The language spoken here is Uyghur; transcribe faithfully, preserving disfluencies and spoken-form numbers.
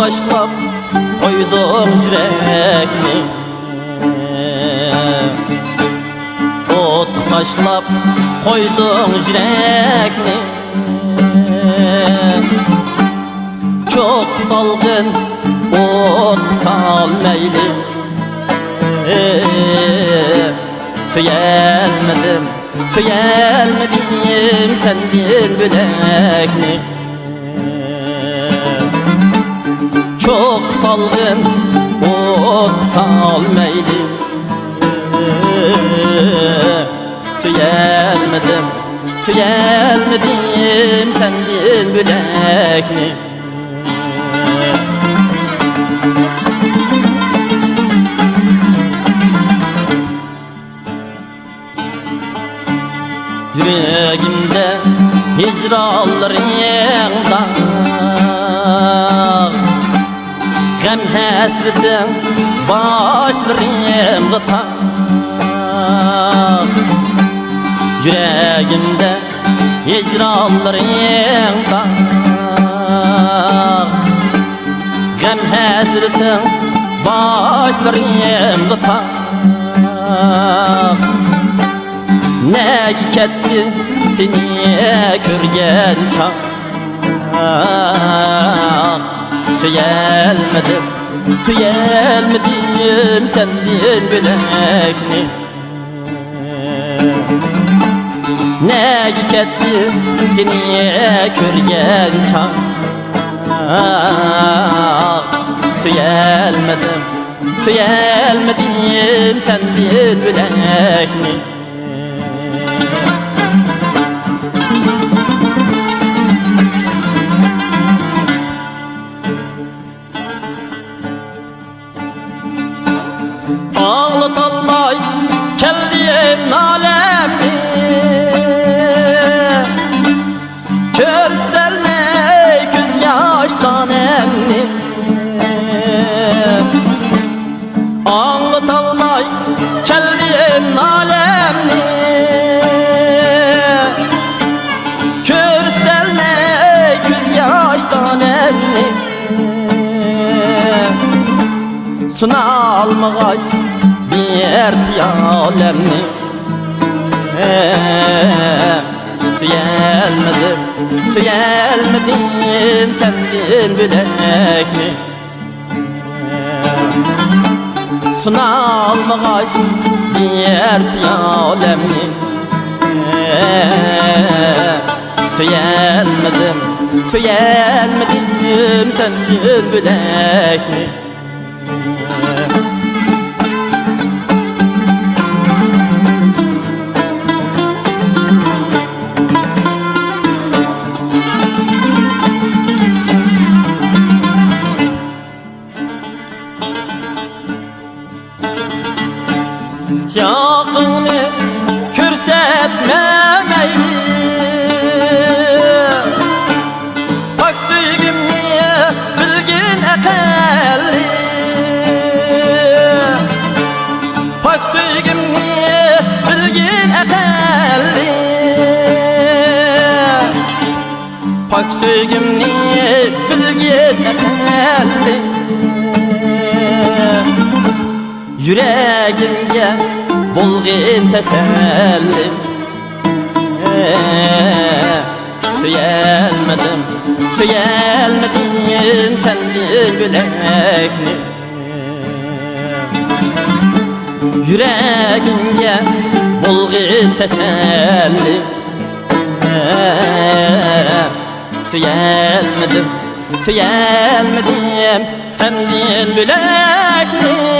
تاشلاپ قويدۇڭ يۈرەكنى، ئوتقا تاشلاپ قويدۇڭ يۈرەكنى. چوق سالغىن ئوتقا سال مەيلى، سۆيەلمىدىم، سۆيەلمىدىم سەندىن بۆلەكنى. چوق سالغىن ئوتقا سال مەيلى، سۆيەلمىدىم، سۆيەلمىدىم سەندىن بۆلەكنى. يۈرىكىمدە ھىجرانلىرىڭ داغ، غەم ھەسرىتىڭ باشلىرىمغا تاغ. يۈرەكىمدە ھىجرانلىرىڭ داغ، غەم ھەسرىتىڭ باشلىرىمغا تاغ. نەگە كەتتى سېنى كۆرگەن چاغ؟ سۆيەلمىدىم، سۆيەلمىدىم سەندىن بۆلەكنى. نەگە كەتتى سېنى كۆرگەن چاغ؟ سۆيەلمىدىم، سۆيەلمىدىم سەندىن بۆلەكنى. ئاڭلىتالماي كەلدىم نالەمنى، كۆرسىتەلمەي كۆز ياش دانەمنى. ئاڭلىتالماي كەلدىم نالەمنى، كۆرسىتەلمەي كۆز ياش دانەمنى. سۇنالمىغاچ بىر پىيالەمنى، سۆيەلمىدىم، سۆيەلمىدىم سەندىن بۆلەكنى. سۇنالمىغاچ بىر پىيالەمنى، سۆيەلمىدىم، سۆيەلمىدىم سەندىن بۆلەكنى. سىياقىڭنى كۆرسەتمە مەيلى، پاك سۆيگۈمنى بىلگىن ئەقەللى، پاك سۆيگۈمنى بىلگىن ئەقەللى، پاك سۆيگۈمنى بىلگىن ئەقەللى. يۈرەكىمگە بولغىن تەسەللى، سۆيەلمىدىم، سۆيەلمىدىم سەندىن بۆلەكنى. يۈرەكىمگە بولغىن تەسەللى، سۆيەلمىدىم، سۆيەلمىدىم سەندىن بۆلەكنى.